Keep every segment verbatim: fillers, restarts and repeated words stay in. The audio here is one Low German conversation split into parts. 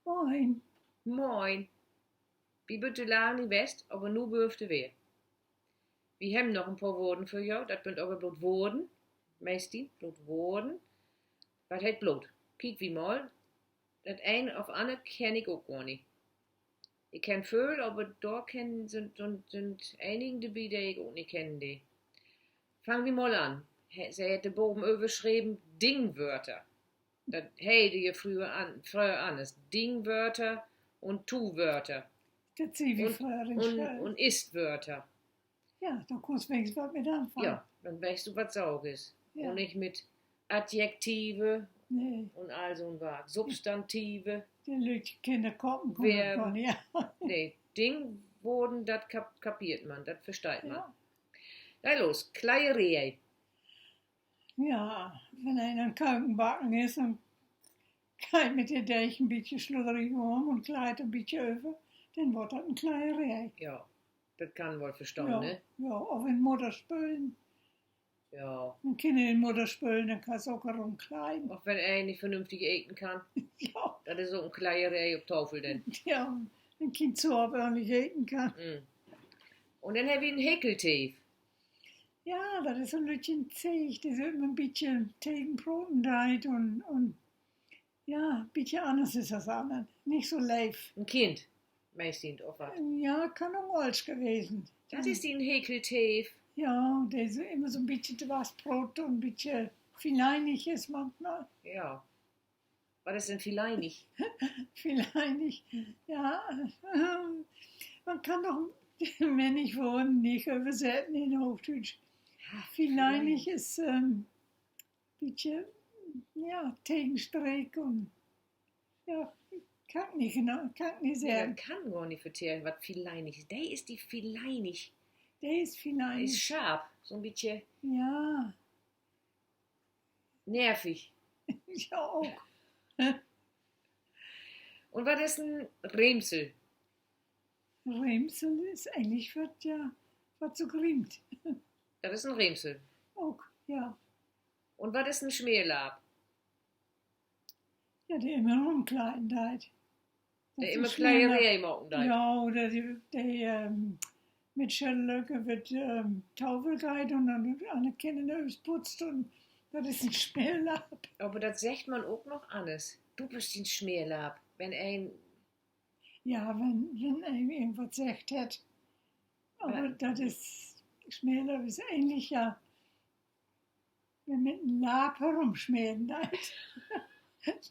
Moin. Moin. Wi bünt lang nich west, aver nu bünt wi weer. Wi hebben noch en poor Woorden för jo, dat bünt aver bloot Woorden. Meist bloot Woorden. Wat heet bloot? Kiek wi mal. Dat een of anner kenn ik ok gor nich. Ik kenn vööl, aver dor kenn, sünd, sünd, sünd enigen dorbi, de ik ok nich kennen dee. Fangen wi mal an. Se hett dor boven överschreven Dingwörter. Dat heet ja fröher an-, fröher anners. Dingwörter un Tuwörter. Dat see wi fröher in School. Un Istwörter. Ja, dor kunnst wenigstens wat mit anfangen. Ja, denn weetst du, wat Saak is. Un nich mit Adjektive un all so'n Wark. Substantive. De lüttje Kinner kapen kunnen dat gor nich. Nee, Dingwoorden, dat kap-, kapeert man, dat versteiht man. Na los, Kleieree. Ja, wenn een an Kökenbacken is un geiht mit de Deeg en bietje sludderig üm un kleidt en bietje över, denn word dat en Kleieree. Ja, dat kann woll verstahn, ne? Ja, of in Mudder spölen. Ja. Wenn Kinner in Mudder spölen, denn kannst ok rumkleien. Of wenn een nich vernünftig eten kann. Ja. Dat is ok en Kleieree op Tafel denn. Ja, wenn Kind so ordentlich eten kann. Un denn hebbt wi en Hekelteev. Ja, dat is so'n lüttjen Zeeg, de sik en bietje tegenproten deit un, un, ja, bietje anners is as anner. Nich so leev. En Kind, meist, of wat? Ja, kann ok en Oolsch wesen. Dat is en Hekelteev. Ja, de so immer so'n bietje dwarsproot un bietje fileinig is manchmal. Ja. Wat is denn fileinig? Fileinig, ja, man kann doch mennig Woorden nich översetten in Hoochdüütsch. Fileinig is, ähm, bietje, ja, tegenstreek un, ja, kann ik nich genau, kann ik nich seggen. Nee, dat kann gor nich vertellen, wat fileinig is. De is di fileinig. De is fileinig. Is scharp, so'n bietje. Ja. Nervig. Ja, ok. Un wat is en Remsel? Remsel is egentlich wat, ja, wat sük riemt. Dat is en Remsel. Ok, ja. Un wat is en Smeerlaap? Ja, de immer rumkleien deit. De immer Kleieree maken deit. Ja, oder de, de, ähm, mit Schöttelöcker över, ähm, Tafel geiht un denn an de Kinner översputzt un dat is en Smeerlaap. Aver dat seggt man ok noch anners. Du büst en Smeerlaap, wenn een, ja, wenn, wenn een irgendwat seggt hett. Aver dat is, Smeerlaap is egentlich, ja, wenn mit en Laap herumsmeren deit.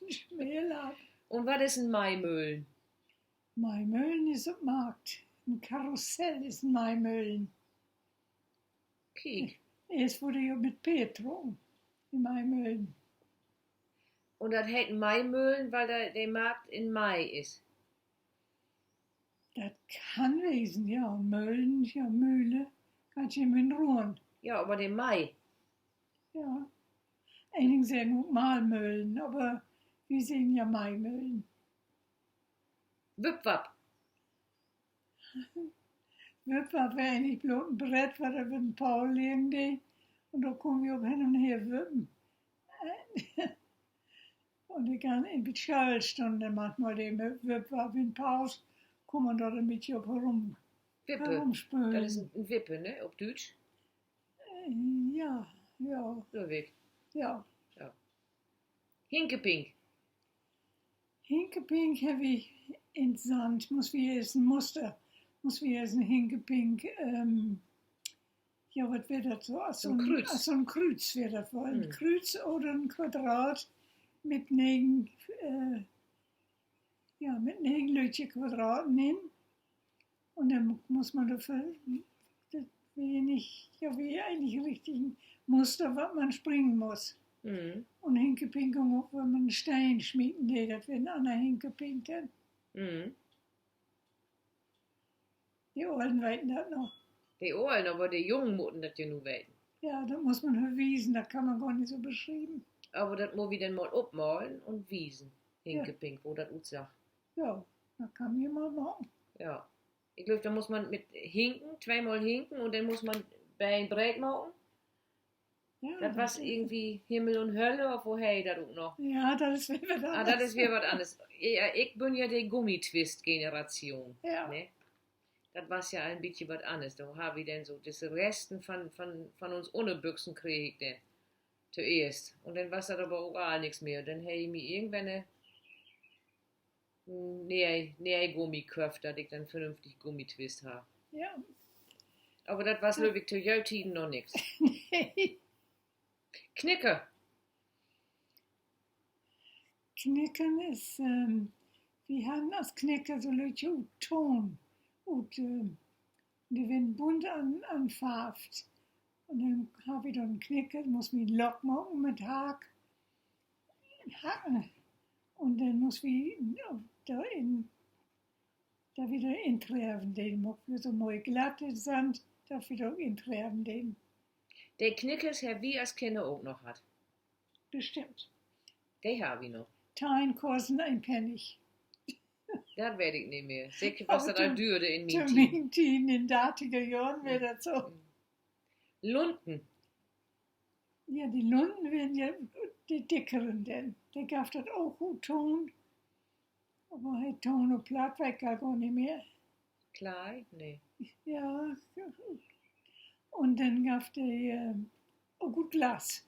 Smeerlaap. Un wat is en Meimöhlen? Meimöhlen is op Markt. En Karussell is en Meimöhlen. Kiek. Eerst wurr de ja mit Peer trocken, de Meimöhlen. Un dat heet Meimöhlen, wiel de, de Markt in Mai is. Dat kann wesen, ja. Un Möhlen, ja, Mühle, geiht ja mit Ruhren. Ja, aver de Mai. Ja. Enigen seggen ok Mahlmöhlen, aver wi seggen ja Maimöhlen. Wippwapp. Wippwapp weer egentlich bloot en Brett, wat över en Paul liggen dee. Un dor kunnen wi op hen un her wippen. Un ik kann in de School stunn denn manchmal de Wippwapp in Paus, kunn man dor en bietje op herum, herumspölen. Dat is en, en Wippe, ne, op Düütsch? Ja, ja. Glööv ik. Ja. Hinkepink. Hinkepink heff wi in't Sand, muss wi eerst en Muster, muss wi eerst en Hinkepink, ähm, ja, wat weer dat so? As so'n Krüüz. As so'n Krüüz weer dat woll. En Krüüz oder en Quadrat mit negen, äh, ja, mit negen lüttje Quadraten in. Un denn muss man dor för, dat weer nich, ja, weer egentlich richtig en Muster, wat man springen muss. Un Hinkepink ok, wenn man en Steen smieten dee, dat weer en anner Hinkepink denn. De Ollen weten dat noch. De Ollen, aver de Jungen mutten dat ja nu weten. Ja, dat muss man hör wiesen, dat kann man gor nich so beschrieven. Aver dat mutt wi denn mal opmalen un wiesen, Hinkepink, wo dat utsach. Ja, dat kann wi mal maken. Ja. Ik glööv, dor muss man mit hinken, tweemal hinken un denn muss man Been breet maken. Dat was irgendwie Himmel un Hölle, of wo heet dat ok noch? Ja, dat is weer wat anners. Ah, dat is weer wat anners. Ja, ik bün ja de Gummitwist-Generation, ne? Dat was ja en bietje wat anners. Dor harr wi denn so disse Resten van, van, van uns Unnerbüxen kreeg ik denn toeerst. Un denn was dat aver ok all nix mehr. Denn heff ik mi irgendwenn, nee, nee, Gummi köfft, dat ik denn vernünftig Gummitwist harr. Aver dat was, glööv ik, to jo Tieden noch nix. Knicker. Knickern is, wi harrn as Knicker so lüttje ut Toon, ut, de weern bunt an-, anfarvt. Un denn harr wi dor en Knicker, muss wi en Lock maken mit Hack, hacken. Un denn muss wi dor in, dat wi dor intreven deen, maak wi so moi glatt in Sand, dat wi dor ok intreven deen. De Knickers harr wi as Kinner ok noch hatt. Bestimmt. De harr wi noch. Teihn Kosten een Pennig. Dat weet ik nich mehr. Seker was dat al düürder in mien Tieden. To mien Tieden, in dartiger Johren weer dat so. Lunten. Ja, de Lunten weren ja de dickeren denn. De gaff dat ok ut Toon. Aver heet Toon op Platt, weet ik gor nich mehr. Klei? Nee. Ja. Un denn gaff de, ok ut Glas.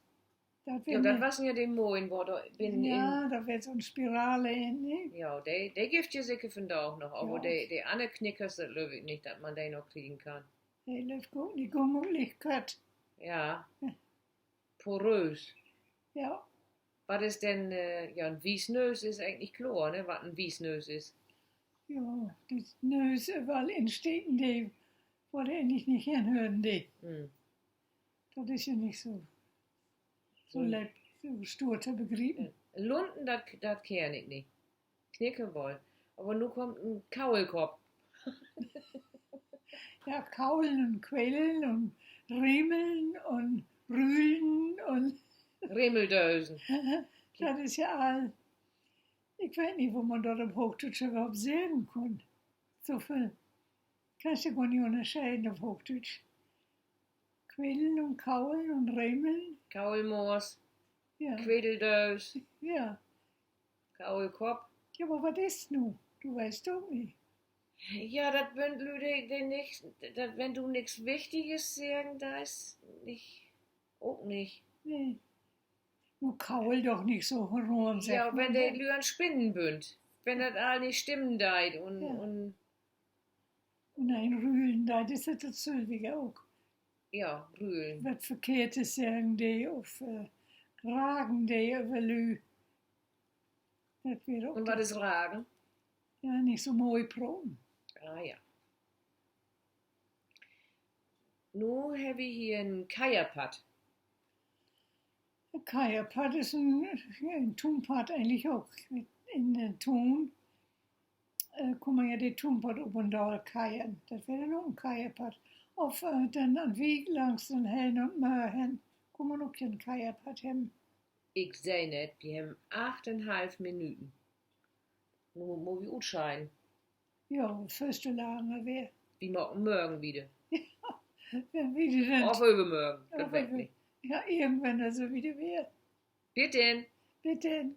Ja, dat wassen ja de moien, wo dor binnen in, ja, dor weer so'n Spirale in, ne? Ja, de, de gifft ja seker vandaag noch, aver de, de anner Knickers, dat glööv ik nich, dat man de noch kriegen kann. De löppt ok nich, gummerig, kött. Ja. Poröös. Ja. Wat is denn, ja, en Wiesnöös is egentlich kloor, ne, wat en Wiesnöös is. Ja, de Nöös överall insteken dee, wo de egentlich nich henhören dee. Dat is ja nich so, so lett, so stuur to begriepen. Lunten, dat, dat kenn ik nich. Knicker woll. Aver nu kummt en Kaulkopp. Ja, kaulen un quedeln un remeln un rülen un Remeldösen. Dat is ja all. Ik weet nich, wo man dat op Hoochdüütsch överhaupt seggen kunn. So veel kannst du gor nich ünnerscheden op Hoochdüütsch. Quedeln un kaulen un remeln. Kaulmoors. Ja. Quedeldöös. Ja. Kaulkopp. Ja, aver wat is nu? Du weetst ok nich. Ja, dat bünt Lüüd, de nich, dat, wenn du nix Wichtiges seggen deist, nich, ok nich. Nee. Nu kaul doch nich so rum, seggt man denn. Ja, wenn de Lüüd an Spinnen bünt. Wenn dat all nich stimmen deit un, un, un een rülen deit, is dat dat sülvige ok. Ja, rülen. Wat Verkehrtes seggen dee of ragen dee över Lüüd. Dat weer ok. Un wat is ragen? Ja, nich so moi proten. Ah ja. Nu hebbt wi hier en Keierpadd. Keierpadd is en, en Tuunpadd egentlich ok. In den Tuun kunn man ja de Tuunpadd op un daal keiern. Dat weer denn ok en Keierpadd. Of denn an Wiek langs den Hellendoorn Möör hen, kunn man ok en Keierpadd hebben. Ik seh net, wi hebben acht un half Minuten. Nu mutt wi utscheiden. Ja, vööl to lang weer. Wi maken mörgen wieder. Wenn wieder denn. Of övermörgen, dat weet ik nich. Ja, irgendwann also wieder weer. Bit denn. Bit denn.